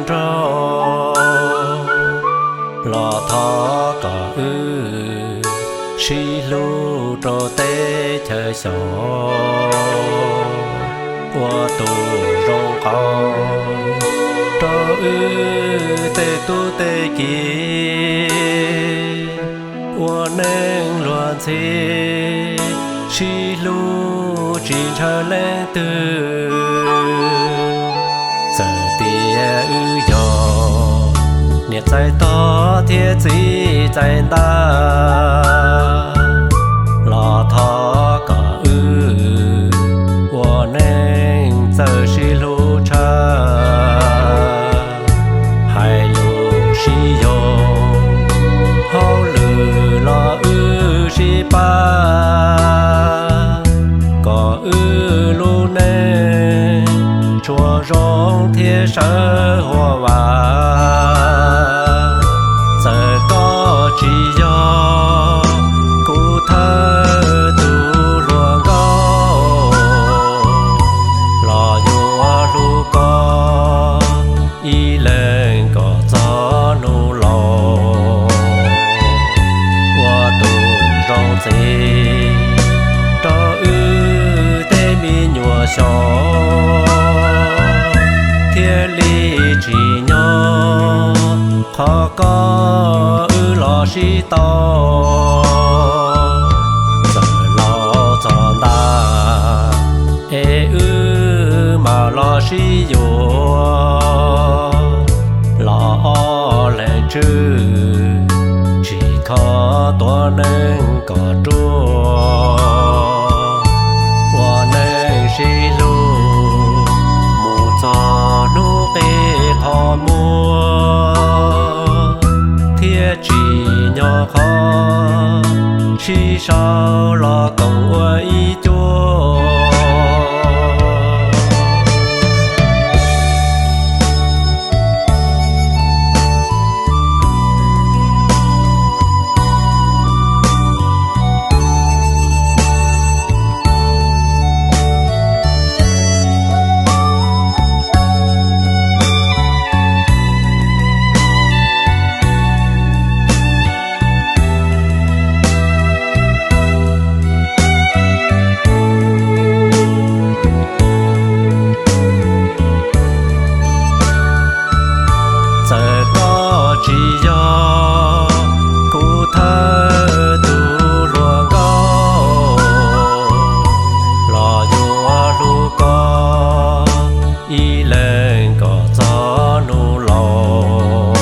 nraug, los thov kom wb sib hlub rau teb chaws xyoo, ua tus zoo qauv rau wb tej tub tej ki, ua neej luag ntxhi sib hlub tsis ntshaw leej twg. Txawm tias wb yog niam txais tog thiab txiv txais ntab, los thov kom wb ua neej txawj sib hlub tshaj, hais lus sib yoog, hauj lwm los wb sib pab, kom wb lub neej tsuas zoo thiab sawv huam vam. Txawm koj tsis yog kuv thawj tus hluas nkauj, los yuav hlub koj ib leeg kom txog hnub laus, ua tus zoo ntxiv rau wb tej me nyuam xyoo, thiaj li tsim nyog qhov koj wb los sib tau. Txawm laus txog ntawd es wb mam los sib yuav, los ob leeg tswj tsis kho tuav neej kom ruaj, ua neej sib hlub mus txog hnub qib qhov muag, thiaj tsim nyog qhov sib sau los koom ua ib cuab. Txawm koj tsis yog kuv thawj tus hluas nkauj, los yuav hlub koj ib leeg kom txog hnub laus,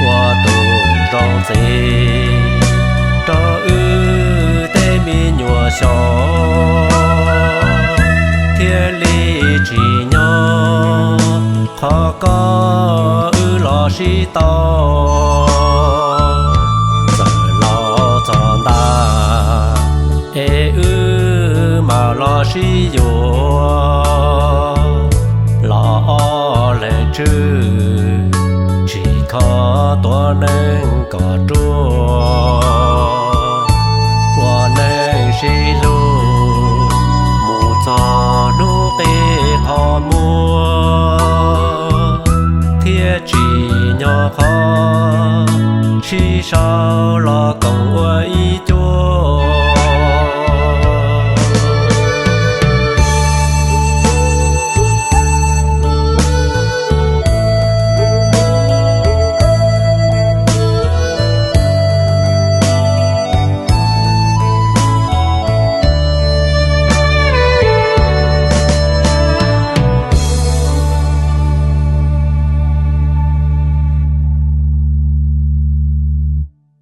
ua tus zoo ntxiv rau wb tej me nyuam xyoo, thiaj li tsim nyog qhov koj wb los sib tau. Txawm laus txog ntawd es wb mam los sib yuav, los ob leeg tswj tsis kho tuav neej kom ruaj, ua neej sib hlub mus txog hnub qib qhov muag, thiaj tsim nyog qhov sib sau los koom ua ib cuab.